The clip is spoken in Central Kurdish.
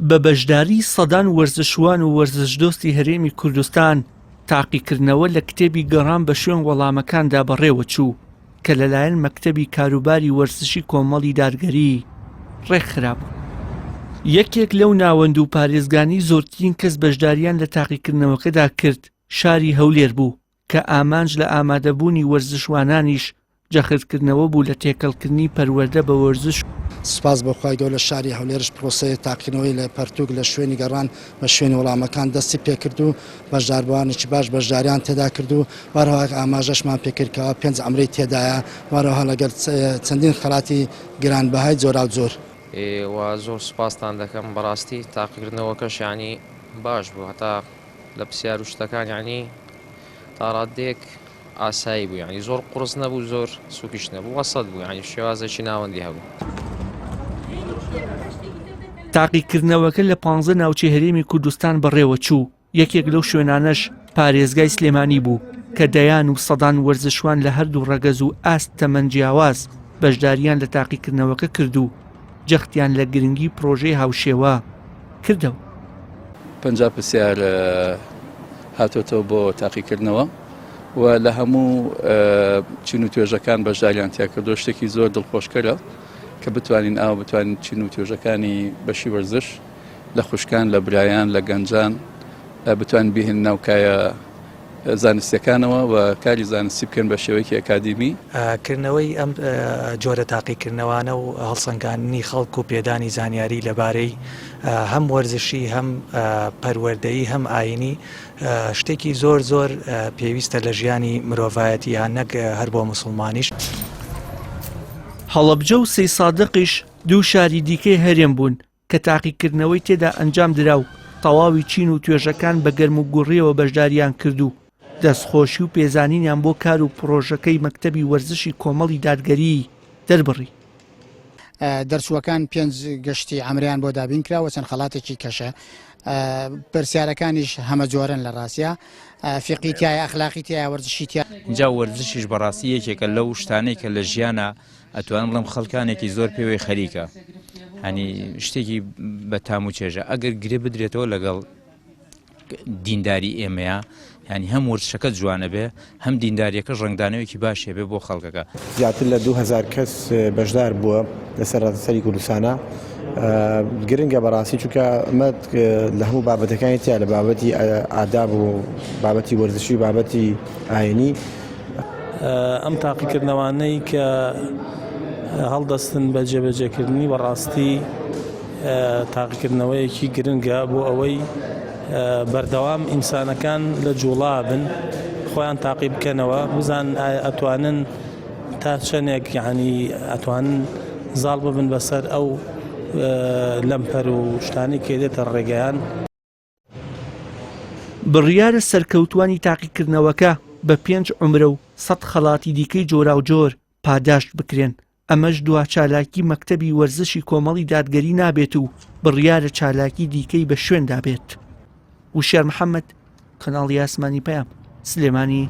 بە بەشداری سەدان وەرزشوان و وەرزشدۆستی هەرێمی کوردستان، تاقیکردنەوە لە کتێبی گەڕان بە شوێن وەڵامەکاندا بەڕێوەچوو، کە لەلایەن مەکتەبی کاروباری وەرزشی کۆمەڵی دادگەری ڕێکخرابوو. یەکێک لەو ناوەند و پارێزگانەی زۆرترین کەس بەشداریان لە تاقیکردنەوەکەدا کرد شاری هەولێر بوو، کە ئامانج لە ئامادەبوونی وەرزشوانانیش جەختکردنەوە بوو لە تێکەڵکردنی پەروەردە بە وەرزش. سوپاس بۆ خوای گەورە لە شاری هەولێرش پرۆسەی تاقیکردنەوەی لە پەرتوک لە شوێنی گەڕان بە شوێنی وەڵامەکان دەستی پێکرد و بەشداربووانێکی باش بەشداریان تێدا کرد و هەروەها ئاماژەشمان پێکرد کەوا پێنج عەمرەی تێدایە و هەروەها لەگەڵ چەندین خەڵاتی گرانبەهای جۆراوجۆر. وە زۆر سوپاستان دەکەم بەڕاستی تاقیکردنەوەکەش یانی باش بوو هەتا لە پرسیار و شتەکان یانی تاڕادەیەک ئاسایی بوو یانی زۆر قوڕس نەبوو زۆر سوکیش نەبوو وەسەت بوو یانی شێوازێکی ناوەندی هەبوو. تاقیکردنەوەکە لە پانزە ناوچەی هەرێمی کوردستان بەڕێوەچوو، یەکێک لەو شوێنانەش پارێزگای سلێمانی بوو کە دەیان و سەدان وەرزشوان لە هەردوو ڕەگەز و ئاست تەمەن جیاواز بەشداریان لە تاقیکردنەوەکە کرد و جەختیان لە گرنگی پرۆژەی هاوشێوە کردەوە. 50 پرسیار هاتۆتەوە بۆ تاقیکردنەوە و لە هەموو چین و توێژەکان بەشداریان تیا کردو شتێکی زۆر دڵخۆشکەرە کە بتوانین ئاو بتوانین چین و توێژەکانی بەشی وەرزش لە خوشکان لە برایان لە گەنجان بتوانین بهێن ناو کایە زانستیەکانەوە و کاری زانستی بکەن بە شێوەیەکی ئەکادیمی. کردنەوەی ئەم جۆرە تاقیکردنەوانە و هەڵسەنگاندنی خەڵک و پێدانی زانیاری لەبارەی هەم وەرزشی هەم پەروەردەیی هەم ئایینی شتێکی زۆر زۆر پێویستە لە ژیانی مرۆڤایەتییا نەک هەر بۆ موسڵمانیش. هەڵەبجە و سەیسادقیش دوو شاری دیکەی هەرێم بوون کە تاقیکردنەوەی تێدا ئەنجامدرا و تەواوی چین و توێژەکان بە گەرموگوڕییەوە بەشداریان کرد و دەستخۆشی و پێزانینیان بۆ کار و پڕۆژەکەی مەکتەبی وەرزشی کۆمەڵی دادگەریی دەربڕی. دەرچووەکان پێنج گەشتی عەمرەیان بۆ دابین کرا و چەند خەڵاتێکی کەشە. پرسیارەکانیش هەمەجۆرن لە ڕاستیا فیقهی تیایە، ئەخلاقی تیایە، وەرزشی تیایە. جا وەرزشیش بەڕاستی یەکێکە لەو شتانەی کە لە ژیانا ئەتوانم بڵێم خەڵکانێکی زۆر پێوەی خەریکە هەنی شتێکی بە تام و چێژە ئەگەر گرێ بدرێتەوە لەگەڵ دینداری ئێمەیە ینی هەم وەرزشەکە جوانە بێ هەم دینداریەکە ڕنگدانەوەیکی باشێ بێ بۆ خەڵکەکە. زیاتر لە 2000 کەس بەشدار بووە لە سەرانسەری کوردستانە گرنگە بەڕاستی چونکە ئەمە لە هەموو بابەتەکانی تیا لە بابەتی ئاداب و بابەتی وەرزشی بابەتی ئاینی ئەم تاقیکردنەوانەی کە هەڵدەستن بە جێبەجێکردنی بەڕاستی تاقیکردنەوەیەکی گرنگە بۆ ئەوەی بەردەوام ئینسانەکان لە جوڵا بن خۆیان تاقی بکەنەوە بزان ئایا ئەتوانن تا چەندێک یعنی ئەتوانن زاڵ ببن بەسەر ئەو لەمپەر و شتانی کە دێتە ڕێگەیان. بڕیارە سەرکەوتوانی تاقیکردنەوەکە بە پێنج عومرە و سەد خەڵاتی دیکەی جۆراوجۆر پاداشت بکرێن، ئەمەش دوا چالاکی مەکتەبی وەرزشی کۆمەڵی دادگەری نابێت و بڕیارە چالاکی دیکەی بە شوێندا بێت. وشیار محەمەد، کەناڵی ئاسمانی پەیام، سلێمانی.